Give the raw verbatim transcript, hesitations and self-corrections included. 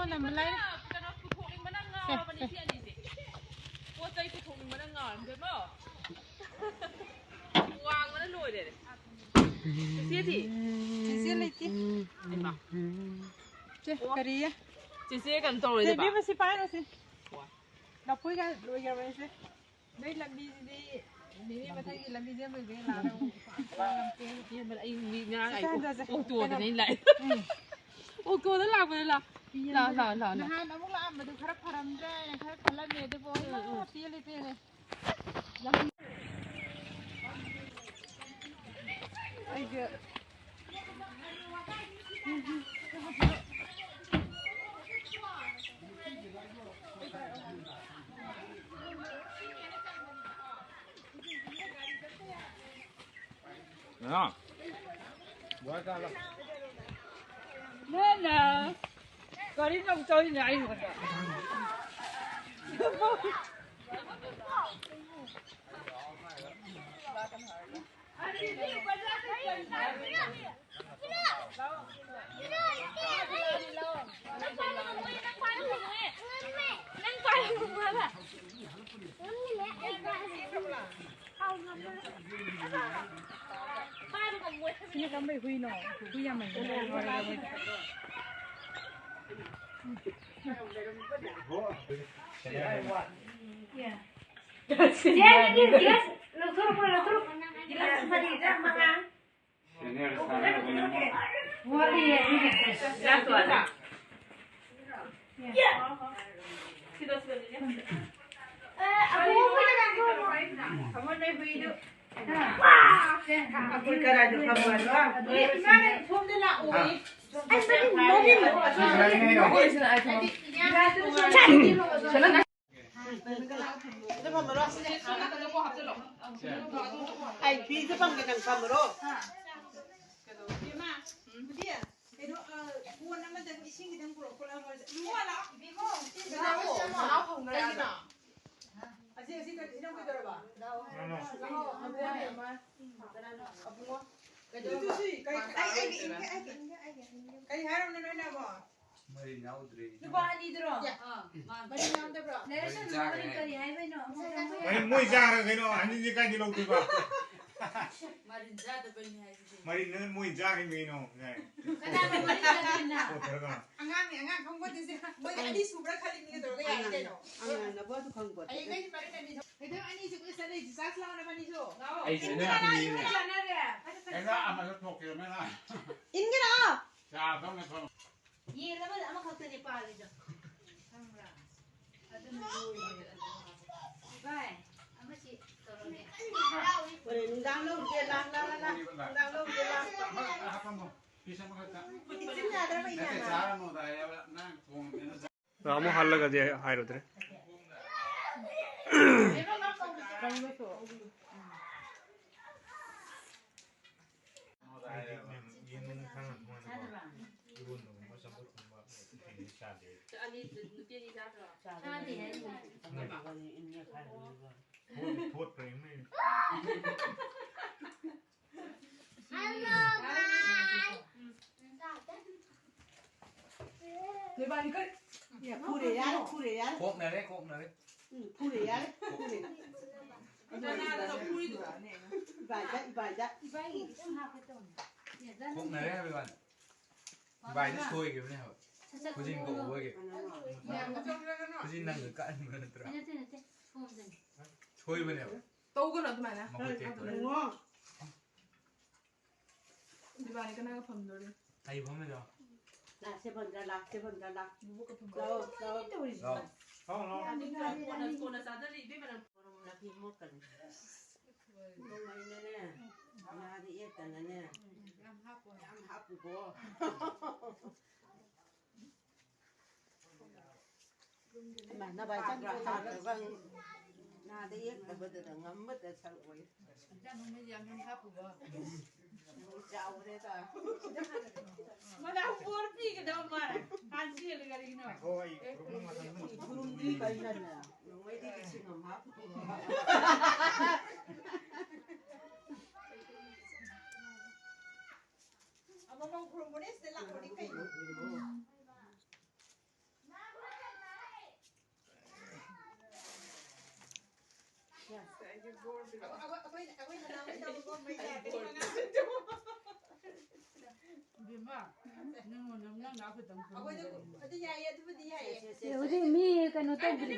ꯅꯝꯕ ꯂꯩꯔꯦ꯫ ꯀꯩꯅꯣ ꯄꯨꯊꯣꯛꯅꯤꯡꯕꯅ ꯉꯥꯎꯔꯕꯅꯤ ꯁꯤ ꯑꯅꯤꯁꯦ꯫ ꯄꯣꯠ ꯆꯩ ꯄꯨꯊꯣꯛꯅꯤꯡꯕꯅ ꯉꯥꯎꯔꯕꯅꯤ ꯏꯕꯦꯝꯃ꯫ ꯋꯥꯡꯕꯅ ꯂꯣꯏꯔꯦ꯫ ꯆꯦꯆꯦꯗꯤ? ꯆꯦꯆꯦ ꯂꯩꯇꯦ꯫ ꯍꯩꯃꯥ꯫ ꯆꯦ, ꯑꯣ꯫ ꯀꯔꯤꯌꯦ? ꯆꯦꯆꯦ ꯀꯩꯅꯣ ꯆꯦ, ꯇꯧꯔꯣꯏꯗꯕ? ꯏꯕꯦꯝꯃ, ꯁꯤ ꯄꯥꯏꯔꯣ ꯁꯤ꯫ ꯍꯣꯏ꯫ ꯂꯐꯣꯏꯒ ꯂꯣꯏꯈ꯭ꯔꯕꯅꯤ ꯁꯦ꯫ ꯅꯣꯏ ꯂꯝꯕꯤꯁꯤꯗꯤ ꯅꯦꯅꯦ ꯃꯊꯪꯒꯤ ꯂꯝꯕꯤ ꯁꯦꯝꯕꯩꯗꯨꯗ ꯂꯥꯛꯑꯒ ꯑꯃꯨꯛ ꯄꯥꯡ ꯄꯥꯡ ꯉꯝꯗꯦ꯫ ꯏꯕꯦꯝꯃ, ꯑꯩ ꯃꯤ ꯉꯔꯥꯡ ꯑꯩ ꯁꯤ ꯆꯥꯍꯟꯗꯁꯦ꯫ ꯑꯣꯛꯇꯣꯗꯅꯦ ꯑꯩꯅ ꯂꯥꯛꯑꯦ꯫ ꯎꯝ꯫ ꯑꯣꯛꯇꯣꯗ ꯂꯥꯛꯄꯗ ꯂꯥꯛ-, ꯂꯥꯛ-, ꯂꯥꯛ-, ꯂꯥꯛ-, ꯂꯥꯛ꯫ ꯅꯍꯥꯟ ꯑꯃꯨꯛ ꯂꯥꯛꯑꯝꯕꯗꯨ ꯈꯔ ꯐꯔꯝꯗ꯭ꯔꯥ ꯍꯥꯏꯅ ꯈꯔ ꯈꯜꯂꯝꯃꯦ, ꯑꯗꯨꯕꯨ ꯎꯝ, ꯎꯝ꯫ ꯏꯃꯥ, ꯄꯦꯜꯂꯦ, ꯄꯦꯜꯂꯦ꯫ ꯂꯝꯕꯤ-, ꯑꯩꯁꯦ ꯅꯅꯥꯎ, ꯕꯣꯔꯥ ꯆꯥꯔꯣ꯫ ꯅꯅꯥꯎ, ꯀꯔꯤꯅꯣ ꯑꯃꯨꯛ ꯇꯧꯔꯤꯅꯦ ꯑꯩꯉꯣꯟꯗ? ꯁꯤꯅ ꯀꯔꯝꯕꯩ ꯍꯨꯏꯅꯣ? ꯍꯨꯏ ꯌꯥꯝ ꯂꯩꯕꯅꯦ꯫ ꯆꯦ, ꯑꯗꯨꯗꯤ ꯒ꯭ꯌꯥꯁ ꯂꯧꯊꯣꯔꯛꯄ꯭ꯔꯣ, ꯂꯧꯊꯣꯔꯛꯄ꯭ꯔꯣ? ꯒ꯭ꯌꯥꯁ ꯃꯔꯤꯗ ꯃꯉꯥ꯫ ꯋꯥꯠꯂꯤꯌꯦ, ꯑꯗꯨꯗꯤ꯫ ꯒ꯭ꯌꯥꯁ ꯋꯥꯠꯂꯤ꯫ ꯑꯩ ꯐꯤꯁꯦ ꯐꯪꯒꯦ ꯀꯟ ꯊꯝꯃꯔꯣ꯫ ꯏꯃꯥ, ꯀꯩꯅꯣ, ꯑ, ꯀꯣꯟ ꯑꯃꯗꯪ ꯏꯁꯤꯡ ꯈꯤꯇꯪ ꯄꯨꯔꯛꯑꯣ, ꯈꯣꯠꯂꯛꯑꯣ, ꯃꯣꯏꯁꯦ꯫ ꯏꯕꯨꯡꯉꯣ, ꯂꯥꯛꯑꯣ꯫ ꯏꯕꯨꯡꯉꯣ, ꯏꯕꯨꯡꯉꯣ, ꯂꯥꯛꯑꯣ꯫ ꯀꯩꯒꯤꯅꯣ? ꯑꯁꯤ, ꯑꯁꯤ ꯀꯩ-, ꯏꯅꯝ ꯀꯩꯗꯧꯔꯕ? ꯂꯥꯛꯑꯣ, ꯂꯥꯛꯑꯣ, ꯑꯕꯨꯡꯉꯣ꯫ ꯀꯩꯗꯧꯔꯕ? ꯀꯩ, ꯀꯩ, ꯀꯩ, ꯀꯩ ꯍꯥꯏꯔꯝꯅꯣ ꯅꯣꯏꯅ ꯑꯃꯨꯛ? ꯃꯔꯤꯟ ꯌꯥꯎꯗ꯭ꯔꯦ꯫ ꯅꯨꯄꯥ ꯑꯅꯤꯗꯨꯔꯣ? ꯑꯥ, ꯃꯥꯅꯦ꯫ ꯃꯔꯤꯟ ꯌꯥꯎꯗꯕ꯭ꯔꯣ? ꯂꯩꯔꯁꯅꯨ, ꯃꯔꯤꯟ ꯆꯥꯈ꯭ꯔꯦ꯫ ꯃꯔꯤꯟ ꯀꯔꯤ ꯍꯥꯏꯕꯩꯅꯣ? ꯑꯃꯨꯛ ꯆꯥꯈ꯭ꯔꯦ꯫ ꯆꯪꯕ ꯌꯥꯏ꯫ ꯃꯔꯤꯟ ꯃꯣꯏ ꯆꯥꯈ꯭ꯔ ꯀꯩꯅꯣ? ꯑꯅꯤꯗꯤ ꯀꯥꯏꯗꯩ ꯂꯧꯗꯣꯏꯕ? ꯃꯔꯤꯟ ꯆꯥꯗꯕꯩꯅꯦ ꯍꯥꯏꯁꯤꯗꯤ꯫ ꯃꯔꯤꯟ ꯅꯣꯏ ꯃꯣꯏ ꯆꯥꯈ꯭ꯔꯤꯕ ꯀꯩꯅꯣ? ꯀꯅꯥꯅ ꯃꯔꯤꯟ ꯆꯥꯗꯣꯏꯅꯣ? ꯄꯣꯠꯇꯔꯒ꯫ ꯑꯉꯥꯡꯅꯤ, ꯑꯉꯥꯡ ꯈꯪꯄꯣꯠꯇꯦꯁꯦ꯫ ꯃꯣꯏꯗꯤ ꯑꯅꯤ ꯁꯨꯕ꯭ꯔꯥ ꯈꯜꯂꯤꯅꯤꯒ ꯇꯧꯔꯒ ꯌꯥꯔꯦ ꯀꯩꯅꯣ꯫ ꯑꯉꯥꯡꯅꯕꯨ ꯑꯗꯨ ꯈꯪꯄꯣꯠꯇꯦ꯫ ꯍꯌꯦꯡꯗꯩꯗꯤ ꯃꯔꯤꯟ ꯑꯅꯤ ꯊꯣꯛ-, ꯀꯩꯗꯧ ꯑꯅꯤ ꯁꯨꯕ ꯆꯠꯂꯤꯁꯤ? ꯆꯥꯁꯤ ꯂꯥꯛꯑꯣ ꯅꯕꯥꯅꯤꯁꯨ꯫ ꯂꯥꯛꯑꯣ꯫ ꯑꯩꯁꯨ ꯏꯟꯒꯦ ꯂꯥꯛꯑꯣ, ꯂꯥꯛꯑꯣ, ꯏꯟꯒꯦ ꯂꯥꯛꯑꯣ꯫ ꯂꯥꯛꯑꯣ꯫ ꯆꯥꯅꯔꯦ꯫ ꯐꯔꯦ, ꯐꯔꯦ, ꯐꯔꯦ꯫ ꯏꯟꯒꯦ ꯂꯥꯛꯑꯣ꯫ ꯆꯥ ꯊꯛꯅ ꯊꯛꯅ꯫ ꯌꯦꯟ ꯑꯃ, ꯑꯃꯈꯛꯇꯅꯦ ꯄꯥꯜꯂꯤꯗꯣ꯫ ꯈꯪꯕ꯭ꯔꯥ? ꯑꯗꯨꯅ ꯂꯣꯏꯔꯦ꯫ ꯏꯕꯥꯏ, ꯑꯃꯁꯤ ꯇꯧꯔꯝꯃꯦ꯫ ꯍꯣꯔꯦꯟ ꯅꯨꯡꯗꯥꯡ ꯂꯧꯔꯨꯒꯦ꯫ ꯂꯥ, ꯂꯥ, ꯂꯥ, ꯂꯥ꯫ ꯅꯨꯡꯗꯥꯡ ꯂꯧꯔꯨꯒꯦ꯫ ꯂꯥ꯫ ꯑꯃꯈꯛꯇ ꯍꯥꯞꯄꯝꯃꯣ꯫ ꯄꯤꯁ ꯑꯃꯈꯛꯇ꯫ ꯏꯆꯤꯟ ꯌꯥꯗ꯭ꯔꯕ ꯅꯠꯇꯦ, ꯏꯌꯥꯝꯕ? ꯆꯥꯔꯅꯨꯗ ꯍꯥꯏꯌꯦꯕ, ꯅꯪ ꯊꯣꯡꯉꯦꯅ ꯆꯥ-, ꯑꯃꯨꯛ ꯍꯜꯂꯒꯗꯤ ꯍꯥꯏꯔꯨꯗ꯭ꯔꯦ꯫ ꯀꯩꯅꯣꯁꯨ꯫ ꯑꯅꯤ, ꯅꯨꯄꯤ ꯑꯅꯤ ꯆꯥꯗ꯭ꯔꯣ? ꯆꯥꯗꯦ ꯍꯥꯏ꯫ ꯊꯣꯠ-, ꯊꯣꯠꯈ꯭ꯔꯦ, ꯏꯃꯩ꯫ ꯅꯣꯏꯕꯥꯅꯤ ꯀꯔꯤ? ꯐꯨꯔꯦ ꯌꯥꯔꯦ, ꯐꯨꯔꯦ ꯌꯥꯔꯦ꯫ ꯀꯣꯛꯅꯔꯦ, ꯀꯣꯛꯅꯔꯦ꯫ ꯎꯝ, ꯐꯨꯔꯦ ꯌꯥꯔꯦ, ꯐꯨꯔꯦ꯫ ꯀꯅꯥꯅꯣ ꯐꯨꯔꯤꯗꯨꯕꯣ? ꯏꯕꯥꯏꯗ, ꯏꯕꯥꯏꯗ꯫ ꯏꯕꯥꯏꯒꯤ ꯈꯤꯇꯪ ꯍꯥꯞꯀꯦ ꯇꯧꯅꯤ꯫ ꯀꯣꯛꯅꯔꯦ ꯍꯥꯏꯕ ꯋꯥꯅꯤ꯫ ꯏꯕꯥꯏꯗꯤ ꯁꯣꯏꯈꯤꯕꯅꯦ ꯍꯥꯏꯕ꯫ ꯁꯠ ꯁꯠ ꯈꯨꯖꯤꯟ ꯀꯣꯛꯅꯔꯣ꯫ ꯀꯣꯛꯎꯕꯒꯤ꯫ ꯌꯥꯝ ꯆꯪꯗ꯭ꯔꯒꯅꯣ꯫ ꯈꯨꯖꯤꯟ ꯅꯪꯒ ꯀꯛꯍꯟꯕ ꯅꯠꯇ꯭ꯔꯥ? ꯅꯠꯇꯦ, ꯅꯠꯇꯦ꯫ ꯁꯣꯝꯗꯅꯤ꯫ ꯁꯣꯏꯕꯅꯦꯕ꯫ ꯇꯧꯒꯅꯣ ꯑꯗꯨꯃꯥꯏꯅ꯫ ꯃꯈꯨꯠ ꯇꯦꯛꯇꯣꯔꯦ꯫ ꯏꯕꯨꯡꯉꯣ꯫ ꯏꯕꯥꯅꯤ ꯀꯅꯥꯒ ꯐꯝꯗꯣꯔꯤ? ꯑꯩ ꯐꯝꯃꯤꯗꯣ꯫ ꯂꯥꯛꯁꯦ ꯐꯝꯗ꯭ꯔꯥ, ꯂꯥꯛꯁꯦ ꯐꯝꯗ꯭ꯔꯥ, ꯂꯥꯛ-, ꯕꯨꯕꯣꯛꯀ ꯐꯝꯗꯣꯔꯤ꯫ ꯂꯥꯛꯑꯣ, ꯂꯥꯛꯑꯣ꯫ ꯇꯧꯔꯤꯁꯤ꯫ ꯂꯥꯛꯑꯣ꯫ ꯂꯥꯛꯑꯣ, ꯂꯥꯛꯑꯣ꯫ ꯀꯣꯟꯅ, ꯀꯣꯟꯅ ꯆꯥꯖꯔꯤ, ꯏꯕꯦꯝꯃ ꯅꯪ꯫ ꯃꯣꯔꯣꯛ ꯅꯥꯀꯨꯞꯄꯤ ꯃꯣꯠꯀꯅꯤ꯫ ꯅꯣꯡꯃꯩꯅꯅꯦ, ꯉꯥꯗ ꯌꯦꯠꯇꯅꯅꯦ꯫ ꯌꯥꯝ ꯍꯥꯞꯄꯨ꯫ ꯌꯥꯝ ꯍꯥꯞꯄꯨꯀꯣ꯫ ꯏꯃꯥ, ꯅꯚꯥꯏ ꯆꯪ-, ꯍꯥꯞꯇ꯭ꯔꯒ ꯉꯥꯗ ꯌꯦꯛꯇꯕꯗꯨꯗ ꯉꯝꯕꯗ ꯁꯔꯨꯛ ꯑꯣꯏ꯫ ꯏꯟꯖꯥꯡ ꯅꯨꯡꯃꯩ ꯌꯥꯝ ꯌꯥꯝ ꯍꯥꯞꯄꯨꯕ꯫ ꯆꯥꯎꯔꯦꯗ꯫ ꯃꯅꯥ ꯕꯣꯔ ꯄꯤꯒꯗꯕ ꯃꯥꯜꯂꯦ꯫ ꯍꯥꯟꯅ ꯆꯦꯜꯂꯦ ꯀꯔꯤꯒꯤꯅꯣ? ꯉꯥꯏꯈꯣ, ꯑꯩ ꯈꯨꯔꯨꯝ ꯃꯊꯪ꯫ ꯈꯨꯔꯨꯝꯗ꯭ꯔꯤ ꯀꯩꯅꯣꯅꯦ? ꯅꯣꯡꯃꯩꯗꯤ ꯂꯤꯁꯤꯡ ꯑꯃ ꯍꯥꯞꯄꯨꯕ꯫ ꯑꯃꯃꯝ ꯈꯨꯔꯨꯝꯕꯅꯦ ꯁꯤꯗ ꯂꯥꯛꯄꯅꯤ ꯀꯩꯅꯣ? ꯑꯩꯈꯣꯏ ꯑꯩꯈꯣꯏ ꯅꯅꯥꯎꯒꯤ ꯇꯧꯕ ꯃꯩ ꯂꯥꯛꯄꯗꯤ ꯃꯉꯥ ꯏꯕꯦꯝꯃ, ꯅꯪ ꯅꯅꯥꯎ ꯈꯛꯇꯪ ꯑꯩꯈꯣꯏꯗ ꯐꯝꯃꯒ ꯑꯗꯨ ꯌꯥꯏꯌꯦ, ꯑꯗꯨꯕꯨꯗꯤ ꯌꯥꯏꯌꯦ꯫ ꯁꯦ, ꯍꯧꯖꯤꯛ ꯃꯤ ꯀꯩꯅꯣ ꯇꯧꯗ꯭ꯔꯤ꯫